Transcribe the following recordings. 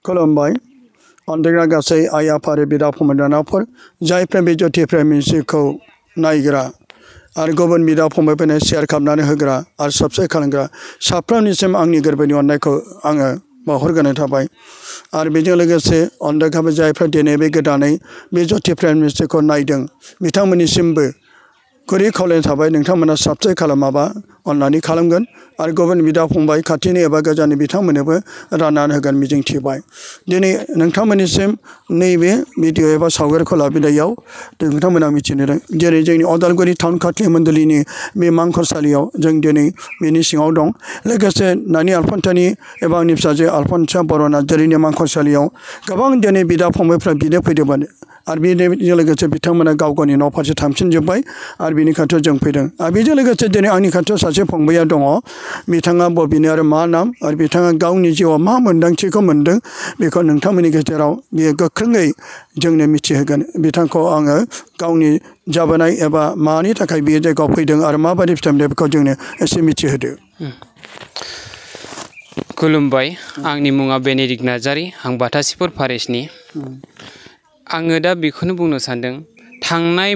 खुलुमबाय अन्देग्रा गासै आइ आफारि बिदा फंबायनानावफोर जायफ्रा बे ज्योति प्रेमिसिखौ नायग्रा आरो गुबुन बिदा फंबायफोरनो शेयार खालामनानै होग्रा आरो साबस्क्राइब खालामग्रा साफ्रोमनिसिम आंनि गोरबोनि अननायखौ आङो बावहरग्रोनाय थाबाय आरो बेजों लोगोसे अन्देग्राबो जायफ्रा दिनै बे गोदानै बे ज्योति प्रेमिसिखौ नायदों बिथांमोननिसिमबो गुरै खावलायनाय थाबाय नोंथांमोना साबस्क्राइब खालामाबा अननानै खालामगोन आरो गुबुन बिदा फंबाय खाथिनि एबा गोजाननि बिथांमोननोबो राननानै होगोन मिजिंथिबाय दिनै नोंथांमोननिसिम नैबे भिडिअ एबा सावगारिखौ लाबोनायाव नोंथांमोना मिथिनो जेरै जोंनि अदालगुरि टाउन खाथि मण्डलिनि बे मांखरसालियाव जों दिनै बेनि सिङाव दं लोगोसे नानि आलफान्तानि एबा आंनि फिसाजो आलफान्सा बर' नार्जारिनि मांखरसालियाव गोबां दिनै बिदा फंबायफ्रा बिनो फैदोंमोन आरो बेजों लोगोसे बिथांमोना गाव गावनि न' फारसे थांफिनजोब्बाय आरो बिनि खाथियाव जों फैदों आरो बेजों लोगोसे दिनै आंनि खाथियाव सासे फंबाया दङ बिथाङा बबेनि आरो मा नाम आरो बिथाङा गावनि जिउआव मा मोन्दांथिखौ मोन्दों बेखौ नोंथांमोननि गेजेराव बियो गोख्रोङै जोंनो मिथिहोगोन बिथांखौ आङो गावनि जाबोनाय एबा मानि थाखाय बियो जायगायाव फैदों आरो माबायदि फिथाइ मोनदों बेखौ जोंनो एसे मिथिहोदो खुलुमबाय आंनि मुङा बेनेडिक्ट नार्जारि आं बाथासिफोर फारेस्टनि आङो दा बेखौनो बुंनो सानदों थांनाय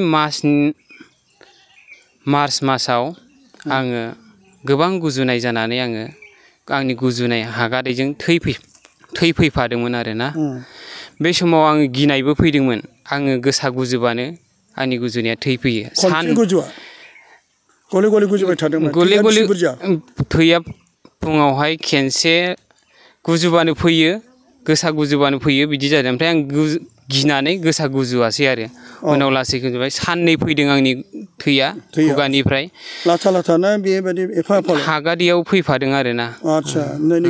मार्च मासाव आङो गोबां गुजुनाय जानानै आङो आंनि गुजुनाय हागादैजों थै फैफादोंमोन आरोना बे समाव आङो गिनायबो फैदोंमोन आङो गोसा गुजुबानो आंनि गुजुनाया थै फैयो गले गले गुजुबाय थादोंमोन गले गले थैया फुङावहाय खेनसे गुजुबानो फैयो गोसा गुजुबानो फैयो बिदि जादों ओमफ्राय आं गिनानै गोसा गुजुआसै आरो उनाव लासै गुजुबाय साननै फैदों आंनि थैया खुगानिफ्राय लाथा लाथाना बेबायदि एफा एफा हागादैयाव फैफादों आरोना आदसा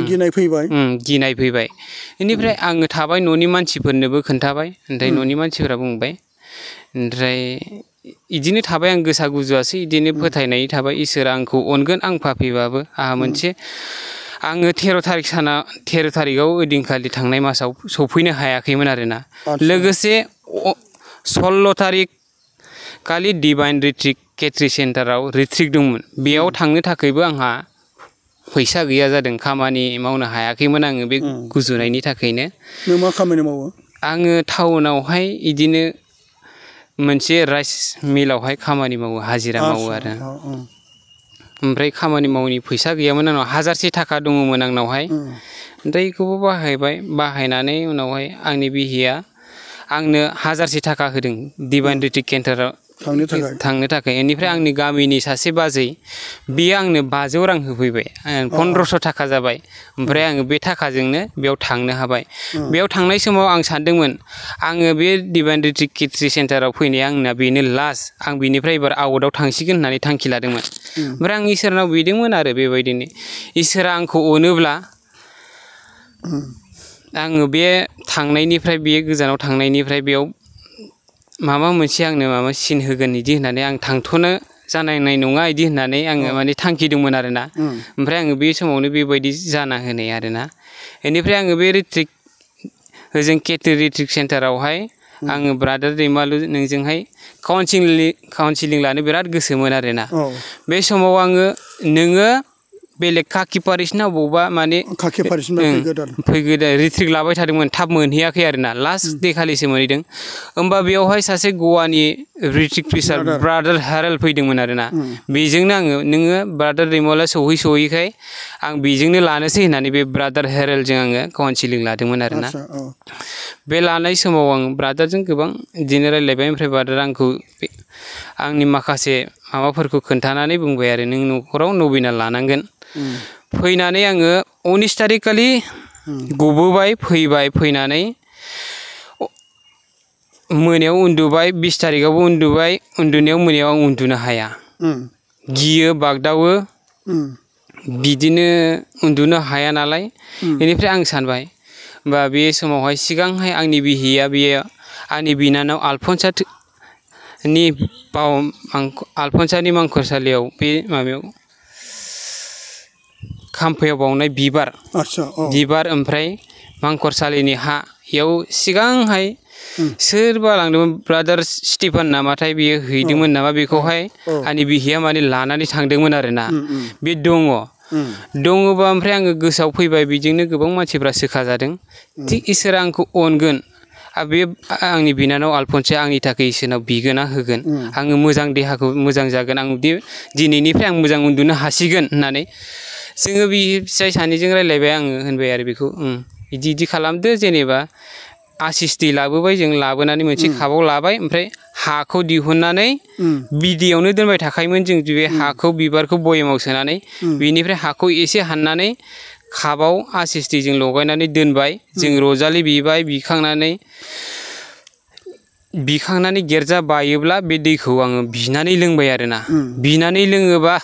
गिनाय फैबाय गिनाय फैबाय बेनिफ्राय आङो थाबाय न'नि मानसिफोरनोबो खोन्थाबाय ओमफ्राय न'नि मानसिफोरा बुंबाय ओमफ्राय इदिनो थाबाय आं गोसा गुजुआसै इदिनो फोथायनाय थाबाय इसोरा आंखौ अनगोन आं फाफैबाबो आंहा मोनसे आङो 13 थारिखआव ओइदिनखालि थांनाय मासाव सफैनो हायाखैमोन आरोना लोगोसे 16 थारिख खालि डिभाइन रिट्रिट केट्रि सेन्टाराव रिट्रिट दंमोन बेयाव थांनो थाखायबो आंहा फैसा गैया जादों खामानि मावनो हायाखैमोन आङो बे गुजुनायनि थाखायनो नों मा खामानि मावो आङो टाउनावहाय इदिनो मोनसे राइस मिलावहाय खामानि मावो हाजिरा मावो आरो ओमफ्राय खामानि मावनि फैसा गैयामोन आंनाव 1000 थाखा दङमोन आंनावहाय ओमफ्राय बेखौबो बाहायनानै उनावहाय आंनि बिहिया आंनो 1000 थाखा होदों डिभाइन रिट्रिट केन्टाराव थांनो थाखाय बेनिफ्राय आंनि गामिनि सासे बाजै बियो आंनो 500 रां होफैबाय 1500 थाखा जाबाय ओमफ्राय आङो बे थाखाजोंनो बेयाव थांनो हाबाय बेयाव थांनाय समाव आं सानदोंमोन आङो बे डिभाइन रिट्रिट केट्रि सेन्टाराव फैनाया आंना बेनो लास्ट आं बिनिफ्राय एबार आउटआव थांसिगोन होननानै थांखि लादोंमोन ओमफ्राय आं इसोरनाव बिदोंमोन आरो बेबायदिनो इसोरा आंखौ अनोब्ला आङो बे थांनायनिफ्राय बे गोजानाव थांनायनिफ्राय बेयाव माबा मोनसे आंनो माबा सिन होगोन इदि होननानै आं थांथ'नो जानाय नङा इदि होननानै आङो माने थांखि दंमोन आरोना ओमफ्राय आङो बे समावनो बेबायदि जाना होनाय आरोना बेनिफ्राय आङो बे रिट्रिट होजों केट्रि रिट्रिट सेन्टारावहाय आङो ब्रादार दैमालु नोंजोंहाय काउन्सिलिं लानो बिराद गोसोमोन आरोना बे समाव आङो नोङो बेलेग काकिपारिसना बबावबा माने फैगोदान रिट्रिट लाबाय थादोंमोन थाब मोनहैयाखै आरोना लास्ट दे खालिसो मोनहैदों होमबा बेयावहाय सासे गवानि रिट्रिट प्रिसार ब्रादार हेरेल फैदोंमोन आरोना बेजोंनो आङो नोङो ब्रादार दैमाला सहैखाय आं बेजोंनो लानोसै होननानै बे ब्रादार हेरेलजों आङो काउन्सिलिं लादोंमोन आरोना बे लानाय समाव आं ब्रादारजों गोबां बिदिनो रायज्लायबाय ओमफ्राय ब्रादार आंखौ आंनि माखासे माबाफोरखौ खोन्थानानै बुंबाय आरो नों न'खराव नबिना लानांगोन फैनानै आङो 19 थारिख खालि गबोबाय फैनानै मोनायाव उन्दुबाय 20 थारिखआवबो उन्दुबाय उन्दुनायाव मोनायाव आं उन्दुनो हाया गियो बागदावो बिदिनो उन्दुनो हाया नालाय बेनिफ्राय आं सानबाय होमबा बे समावहाय सिगांहाय आंनि बिहिया बेयो आंनि बिनानाव आलफनसानि मांखरसालियाव बे माबायाव खाम्फायाव बावनाय बिबार ओमफ्राय मांखरसालिनि हा इयाव सिगांहाय सोरबा लांदोंमोन ब्रादार स्टिफान नामाथाय बियो हैदोंमोन नामा बेखौहाय आंनि बिहिया माने लानानै थांदोंमोन आरोना बे दङ दङबा ओमफ्राय आङो गोसोआव फैबाय बेजोंनो गोबां मानसिफ्रा सोखाजादों थिग इसोरा आंखौ अनगोन बे आंनि बिनानाव आलफनसाया आंनि थाखाय इसोरनाव बिगोना होगोन आङो मोजां देहाखौ मोजां जागोन आं दिनैनिफ्राय आं मोजां उन्दुनो हासिगोन होननानै जोङो बे फिसाय सानैजों रायज्लायबाय आङो होनबाय आरो बेखौ बिदि खालामदो जेनेबा आसिस दै लाबोबाय जों लाबोनानै मोनसे कापाव लाबाय ओमफ्राय हाखौ दिहुननानै बिदैयावनो दोनबाय थाखायोमोन जों बे हाखौ बिबारखौ बयेमाव सोनानै बेनिफ्राय हाखौ एसे हाननानै कापाव आसिस दैजों लगायनानै दोनबाय जों रजालि बिबाय बिखांनानै गेरजा बायोब्ला बे दैखौ आङो बिनानै लोंबाय आरोना बिनानै लोङोबा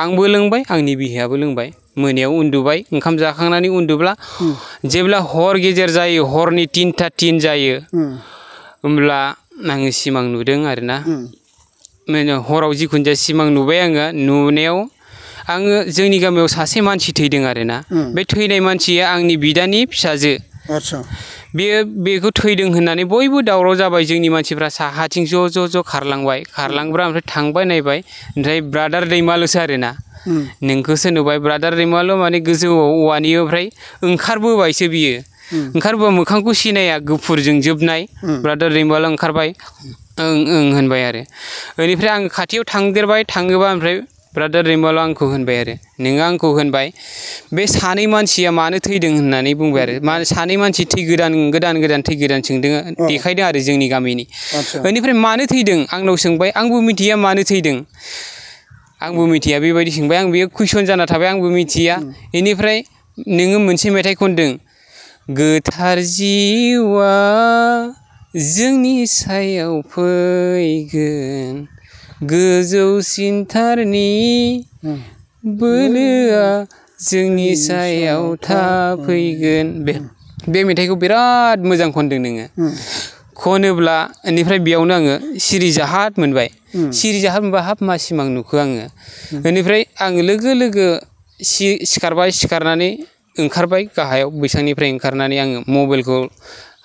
आंबो लोंबाय आंनि बिहायाबो लोंबाय मोनायाव उन्दुबाय ओंखाम जाखांनानै उन्दुब्ला जेब्ला हर गेजेर जायो हरनि 3:03 जायो होमब्ला आङो सिमां नुदों आरोना हराव जिखुनु जाया सिमां नुबाय आङो नुनायाव आङो जोंनि गामियाव सासे मानसि थैदों आरोना बे थैनाय मानसिया आंनि बिदानि फिसाजो बेखौ थैदों होननानै बयबो दावराव जाबाय जोंनि मानसिफ्रा साहाथिं ज' खारलांब्रा ओमफ्राय थांबाय नायबाय ओमफ्राय ब्रादार दैमालुसो आरोना नोंखौसो नुबाय ब्रादार दैमालु माने गोजौआव औवानि ओमफ्राय ओंखारबोबायसो बियो ओंखारबोबा मोखांखौ सिनाया गुफुरजों जोबनाय ब्रादार दैमालु ओंखारबाय ओं होनबाय आरो बेनिफ्राय आं खाथियाव थाङोबा ओमफ्राय ब्रादार दैमालु आंखौ होनबाय आरो नोङो आंखौ होनबाय बे सानै मानसिया मानो थैदों होननानै बुंबाय आरो सानै मानसि गोदान थै गोदान सोंदों देखायदों आरो जोंनि गामिनि बेनिफ्राय मानो थैदों आंनाव सोंबाय आंबो मिथिया मानो थैदों आंबो मिथिया बेबायदि सोंबाय आं बेयो कुइसन जाना थाबाय आंबो मिथिया बेनिफ्राय नोङो मोनसे मेथाइ खनदों गोथार जिउआ जोंनि सायाव फैगोन गोजौसिनथारनि बोलोआ जोंनि सायाव थाफैगोन बे मेथाइखौ बिराद मोजां खनदों नोङो खनोब्ला बेनिफ्राय बेयावनो आङो सिरि जाहाद मोनबाय मोनबा हाब मा सिमां नुखो आङो बेनिफ्राय आङो लोगो सिखारनानै ओंखारबाय गाहायाव बैसांनिफ्राय ओंखारनानै आङो मबाइलखौ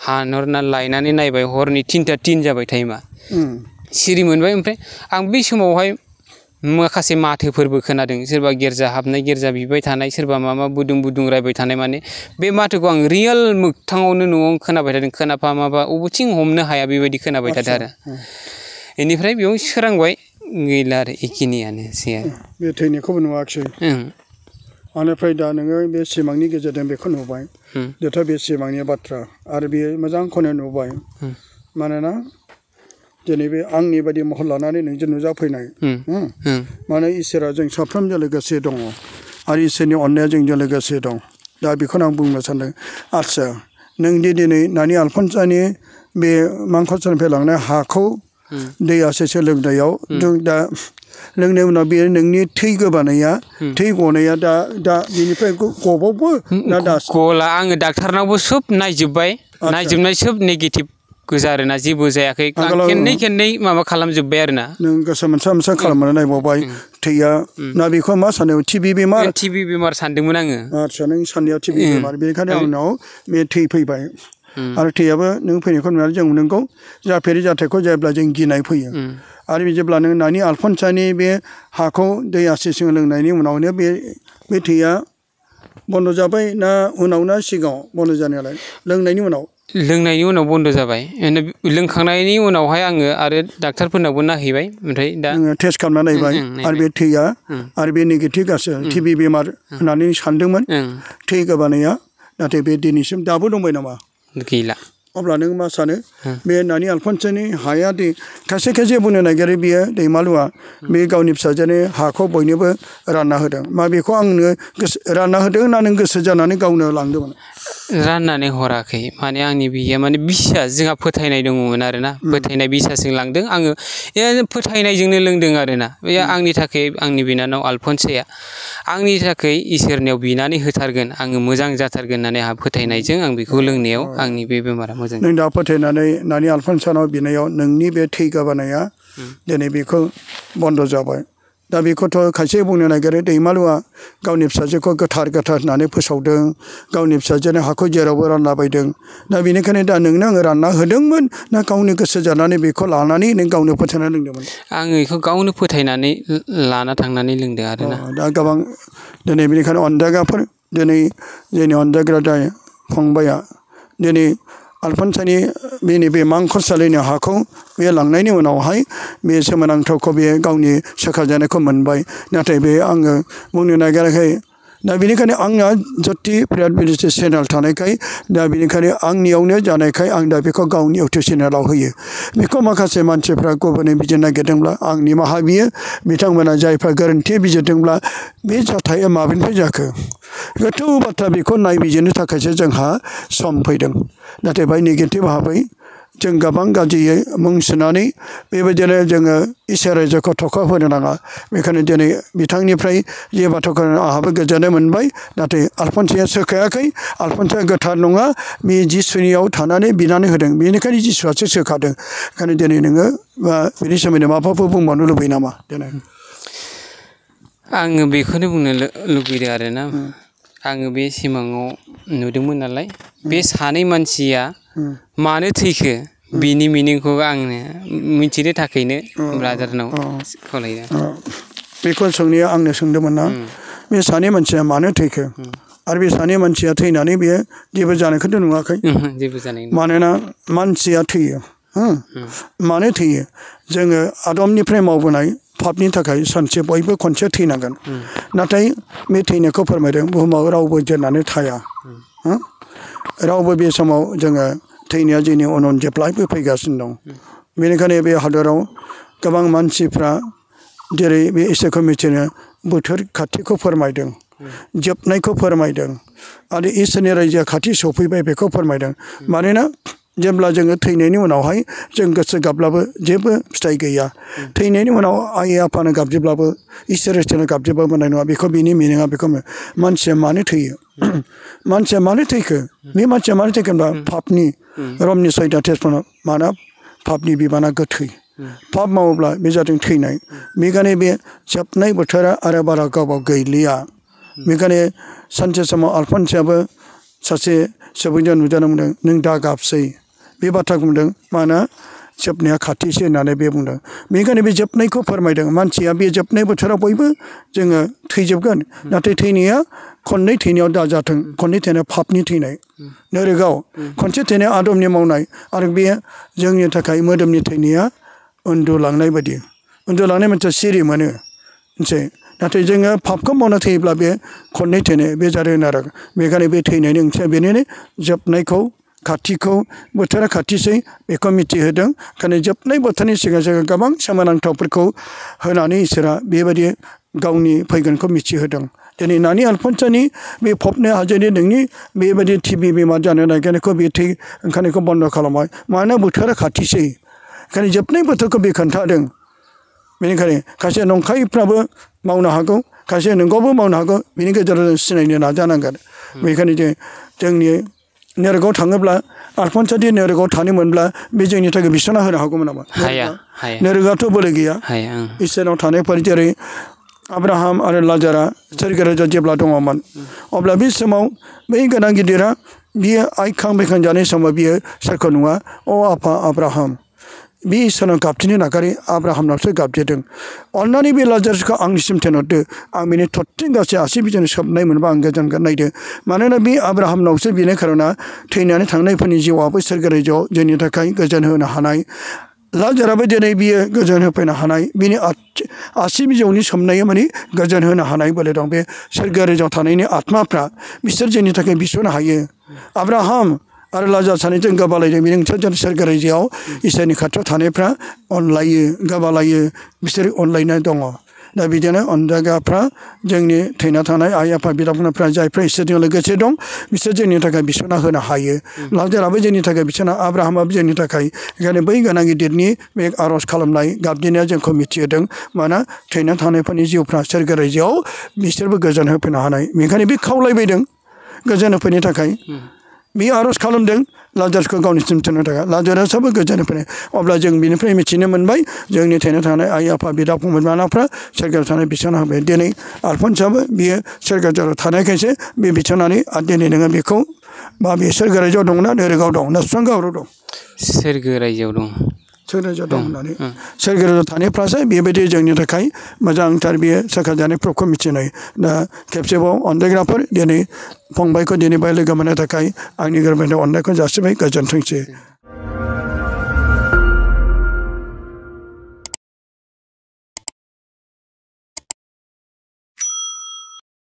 हानहरना लायनानै नायबाय हरनि 3:03 जाबाय टाइमा सिरि मोनबाय ओमफ्राय आं बै समावहाय माखासे माथोफोरबो खोनादों सोरबा गिर्जा हाबनाय गिर्जा बिबाय थानाय सोरबा माबा बुदुं रायबाय थानाय माने बे माथोखौ आं रियेल मोगथाङावनो न'आव खोनाबाय थादों खोनाफा माबा बबेथिं हमनो हाया बेबायदि खोनाबाय थादों आरो बेनिफ्राय बेयाव सोरांबाय गैला आरो एखिनियानोसै आरो बे थैनायखौबो नुवाखिसै बेनिफ्राय दा नोङो बे सिमांनि गेजेरजों बेखौ नुबाय जेथा बे सिमांनि बाथ्रा आरो बेयो मोजांखौनो नुबाय मानोना दिनै बे आंनि बायदि महर लानानै नोंजों नुजाफैनाय माने इसोरा जों साफ्रोमजों लोगोसे दङ आरो इसोरनि अननाया जोंजों लोगोसे दं दा बेखौनो आं बुंनो सानदों आदसा नोंदि दिनै नानि आलफनसानि बे मांखरसानिफ्राय लांनाय हाखौ दै आसेसे लोंनायाव दा लोंनायनि उनाव बे नोंनि थै गोबानाया थै गनाया दा बेनिफ्राय गबावबो ना दासो गला आङो डाक्टारनावबो सोब नायजोबनाय सोब नेगेटिभ गोजा आरोना जेबो जायाखै खेननै माबा खालामजोब्बाय आरोना नों गोसो मोनसा खालामनानै नायबावबाय थैया ना बेखौ मा सानो टिबि बेमार सानदोंमोन आङो आदसा नों साननाया टिबि बेमार बेनिखायनो आंनाव बे थै फैबाय आरो थैयाबो नों फैनायखौ नुनानै जों नोंगौ जाफेरि जाथायखौ जायोब्ला जों गिनाय फैयो आरो जेब्ला नों नानि आलफनसानि बे हाखौ दै आसिजों लोंनायनि उनावनो बे थैया बन्द' जाबाय ना उनाव ना सिगाङाव बन्द' जानायालाय लोंनायनि उनाव बन्द' जाबाय लोंखांनायनि उनावहाय आङो आरो डाक्टारफोरनावबो नायहैबाय ओमफ्राय दा टेस्ट खालामना नायबाय आरो बे थैया आरो बे नेगेटिभ गासै टिबि बेमार होननानै सानदोंमोन थै गोबानाया नाथाय बे दिनैसिम दाबो दंबाय नामा गैला अब्ला नों मा सानो बे नानि आलफनसानि हाया खायसे बुंनो नागिरो बियो दैमालुआ बे गावनि फिसाजोनि हाखौ बयनोबो रानना होदों मा बेखौ आंनो रानना होदों ना नों गोसो जानानै गावनो लांदोंमोन राननानै हराखै माने आंनि बिया माने बिसास जोंहा फोथायनाय दङमोन आरोना फोथायनाय बिसासजों लांदों आङो फोथायनायजोंनो लोंदों आरोना बे आंनि थाखाय आंनि बिनानाव आलफनसाया आंनि थाखाय इसोरनियाव बिनानै होथारगोन आङो मोजां जाथारगोन होननानै आंहा फोथायनायजों आं बेखौ लोंनायाव आंनि बे बेमारा मोजां नों दा फोथायनानै नानि आलफनसानाव बिनायाव नोंनि बे थै गोबानाया दिनै बेखौ बन्द' जाबाय दा बेखौथ' खायसे बुंनो नागिरो दैमालुआ गावनि फिसाजोखौ गोथार गोथार होननानै फोसावदों गावनि फिसाजोनो हाखौ जेरावबो रानलाबायदों दा बेनिखायनो दा नोंनो आङो रानना होदोंमोन ना गावनि गोसो जानानै बेखौ लानानै नों गावनो फोथायनानै लोंदोंमोन आङो बेखौ गावनो फोथायनानै लाना थांनानै लोंदों आरोना दा गोबां दिनै बेनिखायनो अनजायग्राफोर दिनै जोंनि अनजायग्रा फंबाया दिनै आलफानसानि बेनि बे मांखरसालिनि हाखौ बे लांनायनि उनावहाय बे सोमोनांथावखौ बे गावनि सोखाजानायखौ मोनबाय नाथाय बे आङो बुंनो नागिराखै दा बेनिखायनो आंना जति प्रेयार मिनिस्ट्रि चेनेल थानायखाय दा बेनिखायनो आंनियावनो जानायखाय आं दा बेखौ गावनि इउटुब चेनेलाव होयो बेखौ माखासे मानसिफ्रा गुबुनै बिजिरनो नागिरदोंब्ला आं निमाहा बियो बिथांमोना जायफ्रा गोरोन्थि बिजिरदोंब्ला बे जाथाया माबेनिफ्राय जाखो गोथौ बाथ्रा बेखौ नायबिजिरनो थाखायसो जोंहा सम फैदों नाथाय बाय नेगेटिभ भाबै जों गोबां गाज्रियै मुं सुनानै बेबायदिनो जोङो इसोर रायजोखौ थखा होनो नाङा बेखायनो दिनै बिथांनिफ्राय जे बाथ्राखौ आंहाबो गोजोननाय मोनबाय नाथाय आलफानसाया सोखायाखै आलफानसाया गोथार नङा बे जिसुनियाव थानानै बिनानै होदों बेनिखायनो जिसुआसो सोखादों ओंखायनो दिनै नोङो बेनि सोमोन्दै माबाफोर बुंबावनो लुबैयो नामा दिनै आङो बेखौनो बुंनो लुबैदों आरोना आङो बे सिमाङाव नुदोंमोन नालाय बे सानै मानसिया मानो थैखो बिनि मिनिंखौ आंनो मिथिनो थाखायनो ब्रादारनाव खावलायदों बेखौ सोंनाया आंनो सोंदोंमोन ना बे सानै मानसिया मानो थैखो आरो बे सानै मानसिया थैनानै बेयो जेबो जानायखौथ' नुवाखै जेबो जानाय मानोना मानसिया थैयो मानो थैयो जोङो आदमनिफ्राय मावबोनाय पापनि थाखाय सानसे बयबो खनसे थैनांगोन नाथाय बे थैनायखौ फोरमायदों बुहुमाव रावबो जोरनानै थाया रावबो बे समाव जोङो थैनाया जोंनि उन उन जेब्लायबो फैगासिनो दं बेनिखायनो बे हादराव गोबां मानसिफ्रा जेरै बे इसोरखौ मिथिनो बोथोर खाथिखौ फोरमायदों जोबनायखौ फोरमायदों आरो इसोरनि रायजोआ खाथि सफैबाय बेखौ फोरमायदों मानोना जेब्ला जोङो थैनायनि उनावहाय जों गोसो गाबब्लाबो जेबो फिथाइ गैया थैनायनि उनाव आइ आफानो गाबज्रिब्लाबो इसोरनो गाबज्रिब्लाबो मोननाय नङा बेखौ बिनि मिनिङा बेखौ मानसिया मानो थैयो मानसिया मानो थैखो बे मानसिया मानो थैखो होनबा पापनि रमनि 6 टेस्टमेन्टआव माना पापनि बिबाना गोथै पाप मावोब्ला बे जादों थैनाय बेखायनो बे जोबनाय बोथोरा आरो बारा गावबाव गैलिया बेखायनो सानसे समाव आलफानसायाबो सासे सुबुंजों नुजानो मोनदों नों दा गाबसै बे बाथ्राखौ बुंदों मानोना जोबनाया खाथिसै होननानै बे बुंदों बेनिखायनो बे जोबनायखौ फोरमायदों मानसिया बे जोबनाय बोथोराव बयबो जोङो थैजोबगोन नाथाय थैनाया खननै थैनायाव दाजाथों खननै थैनाया पापनि थैनाय नोरोगाव खनसे थैनाया आदमनि मावनाय आरो बे जोंनि थाखाय मोदोमनि थैनाया उन्दुलांनाय बायदि उन्दुलांनाय मोनसे सिरि मोनो मोनसे नाथाय जोङो पापखौ मावना थैयोब्ला बे खननै थैनाय बे जादों आरो बेखायनो बे थैनायनि ओंथिया बेनिनो जोबनायखौ खाथिखौ बोथोरा खाथिसै बेखौ मिथिहोदों ओंखायनो जोबनाय बोथोरनि सिगां सिगां गोबां सोमोनांथावफोरखौ होनानै इसोरा बेबायदि गावनि फैगोनखौ मिथिहोदों दिनै नानि आलफानसानि बे फबनाय हाजोनि नोंनि बेबायदि टिभि बेमार जानो नागिरनायखौ बे थै ओंखारनायखौ बन्द' खालामबाय मानोना बोथोरा खाथिसै ओंखायनो जोबनाय बोथोरखौ बे खोन्थादों बेनिखायनो खायसे नंखायफ्राबो मावनो हागौ खायसे नंगौबो मावनो हागौ बिनि गेजेराव जों सिनायनो नाजानांगोन बेनिखायनो जोंनि नोरगाव थाङोब्ला आलफानसानि नोरगाव थानो मोनब्ला बे जोंनि थाखाय बिसना होनो हागौमोन नामा नोरगावथ' बोलो गैया इसोरनाव थानायफोर जेरै आब्राहाम आरो लाजारा सोरगोराव जेब्ला दङमोन अब्ला बे समाव बै गोनां गिदिरा बियो आइखां बेखां जानाय समाव बियो सोरखौ नङा अ आफा आब्राहाम बे इसोरनाव गाबज्रिनो नागारै आब्राहामनावसो गाबज्रिदों अननानै बे लाजारसखौ आंनिसिम थिनहरदो आं बिनि थरथिं गासै आसि बिजोंनो सोबनाय मोनबा आं गोजोनगोन नायदो मानोना बे आब्राहामनावसो बिनि खार'ना थैनानै थांनायफोरनि जिउआबो सोरगोराव जोंनि थाखाय गोजोन होनो हानाय लाजाराबो दिनै बियो गोजोन होफैनो हानाय बिनि आसि बिजौनि सोमनाया माने गोजोन होनो हानाय बोलो दं बे सोरगोराव थानायनि आत्माफ्रा बिसोर जोंनि थाखाय बिसनो हायो आब्राहाम आरो लाजार सानैजों गोबालायदों बेनि ओंथिया जों सोरगोराव इसोरनि खाथियाव थानायफ्रा अनलायो गोबालायो बिसोर अनलायनाय दङ दा बिदिनो अनजाग्राफ्रा जोंनि थैना थानाय आइ आफा बिदा फंबायफ्रा जायफ्रा इसोरजों लोगोसे दं बिसोर जोंनि थाखाय बिसना होनो हायो लाजाराबो जोंनि थाखाय बिसना आब्राहामाबो जोंनि थाखाय ओंखायनो बै गोनां गिदिरनि बे आर'ज खालामनाय गाबज्रिनाया जोंखौ मिथिहोदों मानोना थैना थानायफोरनि जिउफ्रा सोरगोराव बिसोरबो गोजोन होफैनो हानाय बेनिखायनो बे खावलायबायदों गोजोन होफैनो थाखाय बियो आर'ज खालामदों लाजारसखौ गावनिसिम थिननो थाखाय लाजारासाबो गोजाननिफ्राय अब्ला जों बिनिफ्राय मिथिनो मोनबाय जोंनि थैना थानाय आइ आफा बिदा फंबाय बिनानावफ्रा सोरगोआव थानाय बिसना होबाय दिनै आलफनसाबो बियो सोरगोआव थानायखायसो बे बिसनानै आरो दिनै नोङो बेखौ मा बे सोरगो रायजोआव दंना नोरगाव दं ना सुस्रांगावआव दं सोरगो रायजोआव दं सोरगोआव दं होननानै सोरगोआव थानायफ्रासो बेबायदि जोंनि थाखाय मोजांथार बेयो सायख'जानायफोरखौ मिथिनाय दा खेबसेबाव अनलायग्राफोर दिनै फंबायखौ दिनै बाय लोगो मोननो थाखाय आंनि गोरबोनिफ्राय अननायखौ जासिबाय गोजोनथोंसै